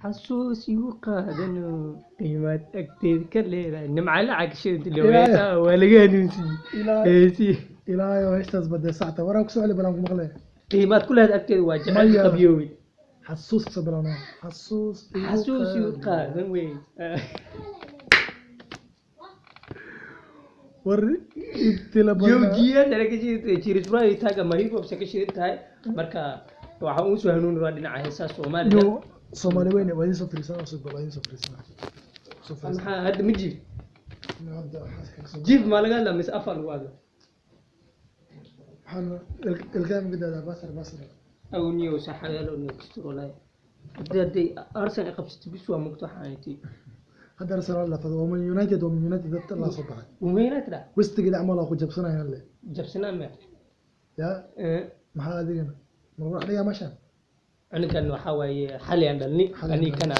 Xasuus igu qaadano qiimaad agteed ka leedahay nimca lacag shid Ilaahay. Waa laga hanuunsiiyey Ilaahay. Heesii. Ilaahay oo heestaas badee saxta waraa kusoo celi balaan ku maqlaya. Qiimaad ku leedahay agteeda waa jecel Maya. Qabyoobay. Xasuus kasoo bilawnaa, xasuus igu xasuus igu qaadan. Qaadan wey. War ibtila badnaa. Yowjiyada ka shidan jirisbray taag ama hip hop ka shidan tahay, marka waxaan ugu soo hanuuni rabaa dhinaca heesaha Soomaalida. Yo, Soomaali weyne waa idin soo fariisanaa, soo bal waa idin soo fariisanaa, soo fariisanaa. Maxaa hadda ma jiif? Hadda waxaas kaga soo Jiif maa laga hadlaa mise afaa lagu hadla? Waxaan ilkaha ma gadaadaa basar basar. Awniyo saxayaalo niyo kisto walahi hadday Arsenal ay qabsato bis waa mugto waxaan intii. Hadda Arsenal la fado, waa Man United, waa Man United dadka la soo baxay. Umeynatda. Westigeeda camal waa ku jabsanayaan le. Jabsanaa ma? Yaa maxaa adigana ma wax dhigaa meeshaan? Cunugan waxaa waaye xali aan dhalni. Xali aan ani dhalni.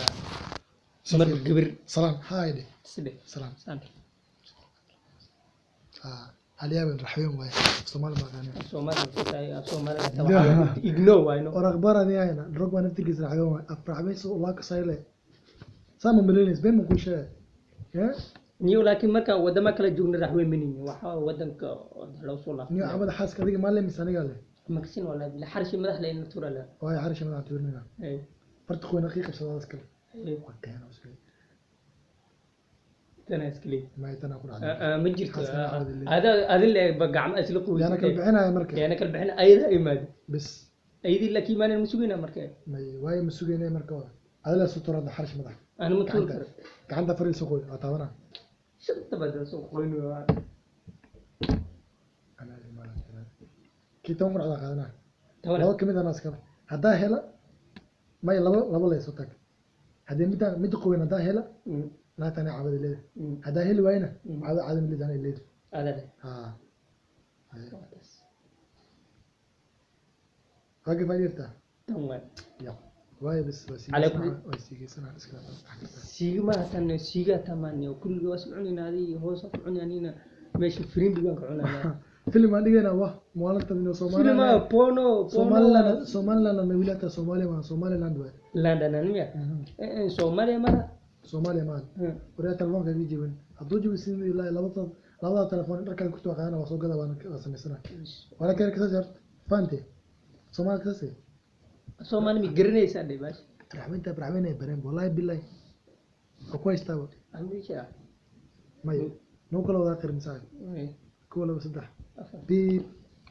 Kana mar gabir. Salaam haay dhe. Side. Salaam. Saan. Ah, halyaabin raxweyn waaye, Soomaali ma aqaanin. Soomaaliya Soomaaliya waxaa ignore waayno. War akhbaar ani hayna Drogba naftirkiisa raxweyn waaye, af raxweyn soo ulaa kasayle saa ma malaynaysa, been ma kuu sheegay ya. Niyo laakiin marka wadama kala joogna raxweyn manini waxaa wadanka loo soo niyo laabtay. Cabada xaaska adiga maa le mise anigaa le? Maksin walaa bila xarshi madax la ina tura la. Waayo xarisha madaxa tuurnina farta qoyna qii qabsadaas kale waa keena usle. Tana iskale. Ma tana ku dhacday. Ma jirto. Xaaska cabada le. Ada adin le ba gacmo isla yaana kala quweysa bixinaya marka. Yaana kala bixin ayada imaado. Bis. Ayadii laakiin imaanan ma sugayna marka. May waayo ma sugaynay marka hore adila soo turada xarish madax. Ana ma tuuri gacanta karo. Gacanta fariiso qoy waa taabanaa. Shanta badan soo qoyn waa. Anaa imaanaa kii 10 ku dhacdaa qaadanaa. Toban. Laba kamid anaa iskale haddaa hela, may laba laba layso tag haddii midda midda qowen haddaa hela naagta anaa cabada leedahay, haddaa heli waayna cabada caada ma leedahay anaa leedahay. Ada leh. Haa, waagi faa'iirta. Tan waay. Ya waayo bas waa Calaa siigeysana, waa siigeysana iska siiga ma tan siiga tamaan kulliga waa isku cunayna adii hoos ku cunayna meesha firimbi baan ka cunaynaa. Film aan dhigaynaa wah maalinta inuu Filma Somaliland pono pono. Somaliland Somaliland na wiilata Soomaaliya ma Somaliland waay. London anmiya Soomaaliya mara. Soomaaliya ma wariyaa telefoonka iga jebin hadduu jebin sin ilaa labada labada telefoon dharkaan ku qaadana waa soo gada waana waa samaysana wala kale kasoo jarт fante Soomaali kasoo. Soomaali mi garanaysaa dhe baash. Raxweynta raxweyn ay bareen wallahi billahi waa ku haystaaba. Amicha. May noo kala wada qirin saa kuwa laba saddex Afar. Biib.